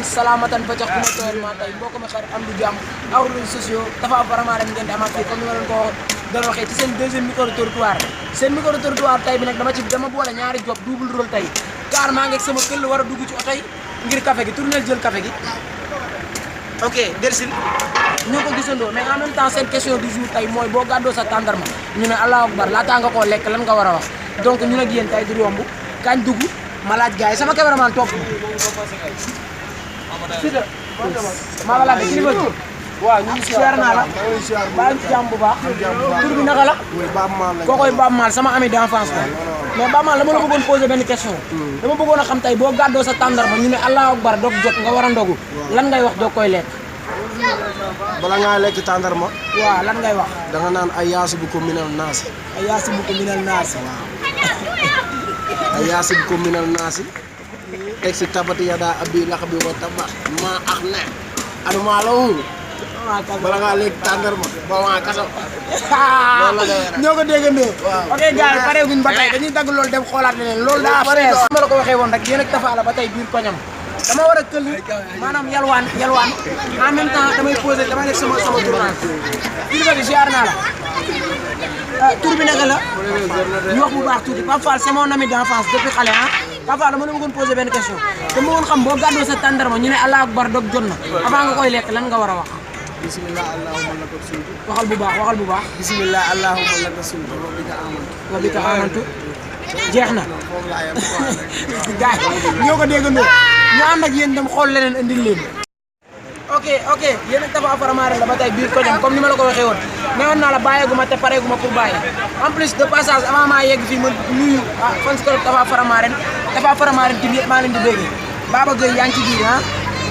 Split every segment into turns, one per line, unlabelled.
Salamatan ba jox kuma tool ma tay mbokk ma xarit am du jàmm aw réseaux sociaux dafa vraiment rek ngeen di amaat fii comme ni ma leen ko doon waxee ci seen deuxième micro trottoir seen micro trottoir tay bi nag dama boole ñaari job double rôle tay car maa ngi ak sama këll war a dugg ci oto yi ngir café gi tournel jël café gi ok dersil ñoo ko gisandoo mais en même temps seen question du jour tay mooy boo gàddoo sa tàndarma ñu ne allahu akbar laataa nga koo lekk lan nga war a wax donc ñu nag yéen tay du yomb kañ dugg ma laaj gars yi sama cameraman topp Sida maa la laaj kilifa gi waaw ñu ngi siyaar naa la baa ngi ci jàmm bu baax tur bi naka la kookoy Bab Maal sama ami d'enfance la mais Bab Maal dama la bëggoon poser benn question dama bëggoon a xam tey boo gàddoo sa tàndarma ñu ne allahu akbar dog jot nga war a ndogu lan ngay wax doo koy lekk
bala ngaa lekk tàndarma
waaw lan ngay wax
da nga naan ay yaasi bu ko minal naasi
ay yaasi bu ko minal naasi
ay yaasi bu ko minal naasi teg si tabati yadaa abi lax bi wa tabax maa ax ne anu maa la wu bala ngaa lekk tàndarma ba waa kaso
ñoo ko déggandoo ok gars yi pare guñ ba tey dañuy dagg loolu dem xoolaat leneen loolu daa fees ma la ko waxee woon rek yéen ak Tapha la ba tey biir koñam dama war a këll maanaam yalwaan en même temps damay posé damay def sama tournage kilifa gi ziar naa la tur bi naka la ñu wax bu baax tuuti Pape Fall c'est mon ami d'enfance depuis xale ah Pape Fall dama la bëggoon posé benn question te ma bëggoon xam boo gàddoo sa tàndarma ñu ne allahu akbar dog jot na avant nga koy lekk lan nga war a wax
bismillah allahumma laka sultu
waxal bu baax
bismillah allahumma laka sultu
wa bika amantu jeex na gars ñoo ko déggandoo ñu ànd ak yéen dem xool leneen indil leen ok yéen ak Tapha Faramareen la ba tey biir koñam comme ni ma la ko waxee woon newoon naa la bàyyeeguma te pareeguma pour bàyyi en plus de passage avant maa yegg fii ma nuyu fans club Tapha Faramareen tim yëpp maa leen di bëgg Baba Gueye yaa ngi ci biir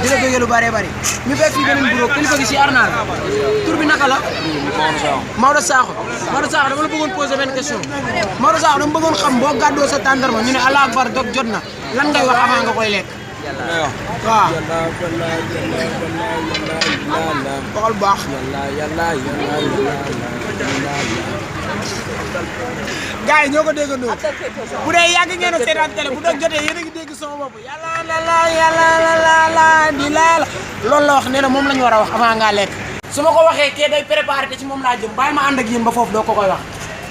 di la bëgg lu bëree bëri ñu fekk fii beneen bureau kilifa gi si arnaal tur bi naka la Maodo Sakho dama la bëggoon poser benn question Maodo Sakho dama bëggoon xam boo gàddoo sa tàndarma ñu ne allahu akbar dog jot na lan ngay wax avant nga koy lekk waaw waxal baax gars yi ñoo ko déggandoo bu dee yàgg ngeen a seetaan télé bu doon jotee yéen a ngi dégg sama bopp yàlla di laala loolu la wax nee na moom la ñu war a wax avant ngaa lekk su ma ko waxee kee day préparé te ci moom laa jëm bàyyi ma ànd ak yéen ba foofu doo ko koy wax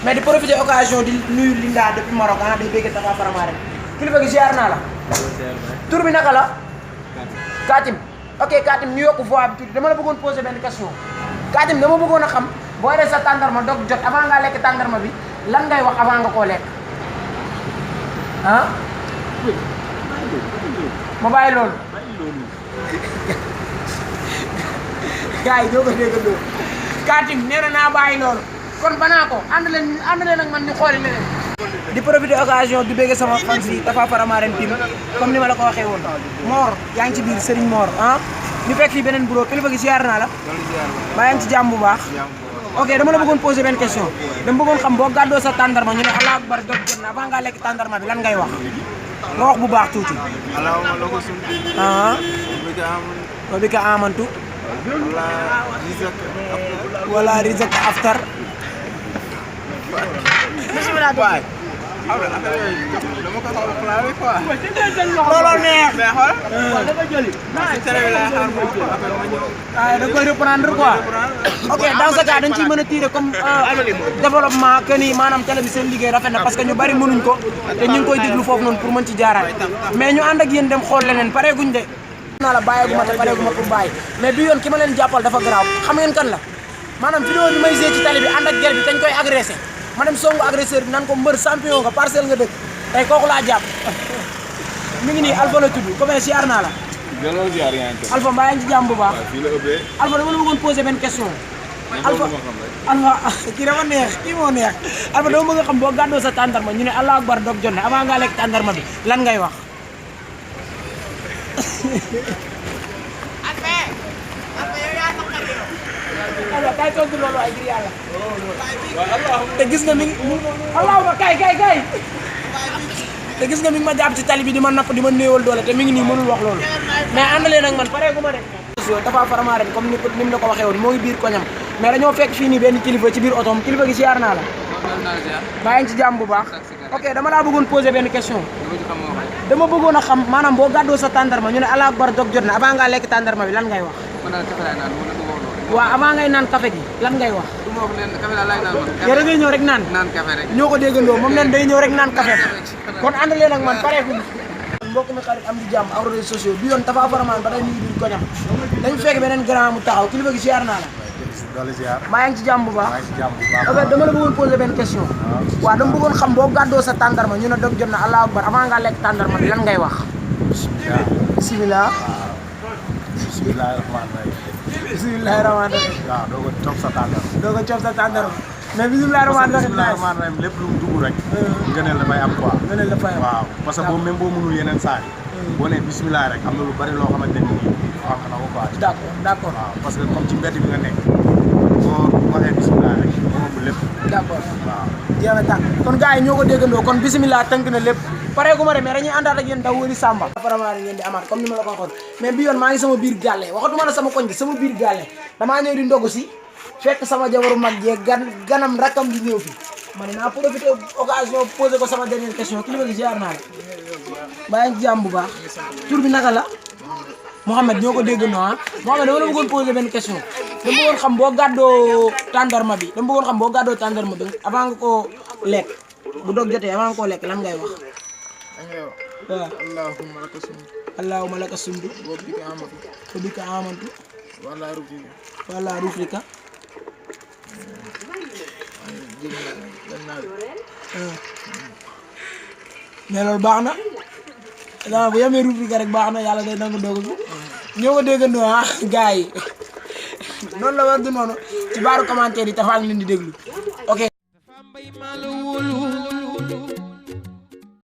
mais di profiter occasion di nuyu Linda depuis Maroc day bëgg Tapha Faramareen kilifa gi ziar naa la tur bi naka la Katim ok Katim ñu yokk voix bi tuuti dama la bëggoon poser benn question Katim dama bëggoon a xam boo dee sa tàndarma dog jot avant ngaa lekk tàndarma bi lan ngay wax avant nga koo lekk ma bàyyi loolu gars yi doo ko déggandoo Katim nee na naa bàyyi loolu kon banaa ko ànd leen ak man ñu xooli leneen di profiter occasion di bëgg sama fans yi Tapha Faramareen tim comme ni ma la ko waxee woon Mor yaa ngi ci biir Serigne Mor ñu fekk fii beneen bureau kilifa gi ziar naa la ba yaa ngi ci jàmm bu baax ok dama la bëggoon poser benn question dama bëggoon xam boo gàddoo sa tàndarma ñu ne allahu akbar dog jot na avant ngaa lekk tàndarma bi lan ngay wax nga wax bu baax tuuti wa bika amantu wala rizak aftar looloo neex da koy reprendre quoi ok dans ce cas dañ ciy mën a tirer comme développement que ni maanaam télé bi seen liggéey rafet na parce que ñu bari mënuñ ko te ñu ngi koy déglu foofu noonu pour mën ci jaaraat mais ñu ànd ak yéen dem xool leneen pareeguñ de naa la bàyyeeguma te pareeguma pour bàyyi mais du yoon ki ma leen jàppal dafa garaaw xam ngeen kan la maanaam vidéo bi may gée ci télé bi ànd ak gel bi dañ koy agressé ma dem songu agresseur bi nan ko mbër champion nga parcelle nga dëkk tey kooku laa jàpp mi ngi nii Alpha la tudd comme ziar naa la Alpha mbaa yaa ngi ci jàmm bu baax Alpha dama la bëggoon poser benn question Alpha kii dama neex kii moo neex Alpha dama bëgg a xam boo gàddoo sa tàndarma ñu ne allahu akbar dog jot na avant ngaa lekk tàndarma bi lan ngay wax alors kay tontu loolu ay ngir yàlla te gis nga mi ngi allahuma kay te gis nga mi ngi ma jàpp ci tali bi di ma napp di ma néewal doole te mi ngi nii mënul wax loolu mais ànd leen ak man pare gu ma de Tapha Faramareen comme ni mu la ko waxee woon moo ngi biir koñam mais dañoo fekk fii nii benn kilifa ci biir otoom kilifa gi ziar naa la baa ngi ci jàmm bu baax ok dama laa bëggoon poser benn question dama bëggoon a xam maanaam boo gàddoo sa tàndarma ñu ne Allahu akbar dog jot na avant ngaa lekk tàndarma bi lan ngay wax waaw avant ngay naan café gi lan ngay wax yow da ngay ñëw rek naan ñoo ko déggandoo moom leen day ñëw rek naan café kon ànd leen ak man pareeguñu mbokk mi xarit am di jàmm ak réseaux sociaux bi yoon Tapha Faraman ba tey ñu ngi biir koñam dañu fekk beneen grand mu taxaw kilifa gi siyaar naa la maa ngi ci jàmm bu baax ok dama la bëggoon poser benn question waaw dama bëggoon xam boo gàddoo sa tàndarma ñu ne dog jot na Allahu akbar avant nga lekk tàndarma bi lan ngay wax bismillah bismillahi rahmaani rahim
waaw doo ko coof sa tàndarma
mais bismillahi rahmaani
rahim lépp lu mu dugg rek ngëneel dafay am quoi
ngëneel dafay am
waaw parce que boobu même boo mënul yeneen saa yi boo nee bismillah rek am na lu bari loo xamante ni wax na ko quoi
d'accord
waaw parce que comme ci mbedd bi nga nekk boo waxee bismillah rek moo ëpp lépp
d'accord
waaw
jeex na tànk kon gars yi ñoo ko déggandoo kon bismillah tënk na lépp pareegu ma de mais dañuy àndaat ak yéen daw wëri Samba Faraman ngeen di amaat comme ni ma la ko waxoon mais bi yoon maa ngi sama biir gàlle waxatuma la sama koñ bi sama biir gàlle damaa ñëw di ndogu si fekk sama jabaru mag jee ganam rakam di ñëw fi ma ne naa profité occasion posé ko sama dernière question kilifa gi ziar naa la bàyyi ci jàmm bu baax tur bi naka la Mouhamed ñoo ko déggandoo ah Mouhamed dama la bëggoon posé benn question dama bëggoon xam boo gàddoo tàndarma bi avant nga koo lekk bu dog jotee avant nga koo lekk lan ngay wax waaw allahumma laka sumdu wa bika amantu wala ruflika mais loolu baax na daa bu yemee ruflika rek baax na yàlla day nangu doog ñoo ko déggandoo ah gars yi noonu la war di noonu ci baaru commentaire yi Tapha ngi leen di déglu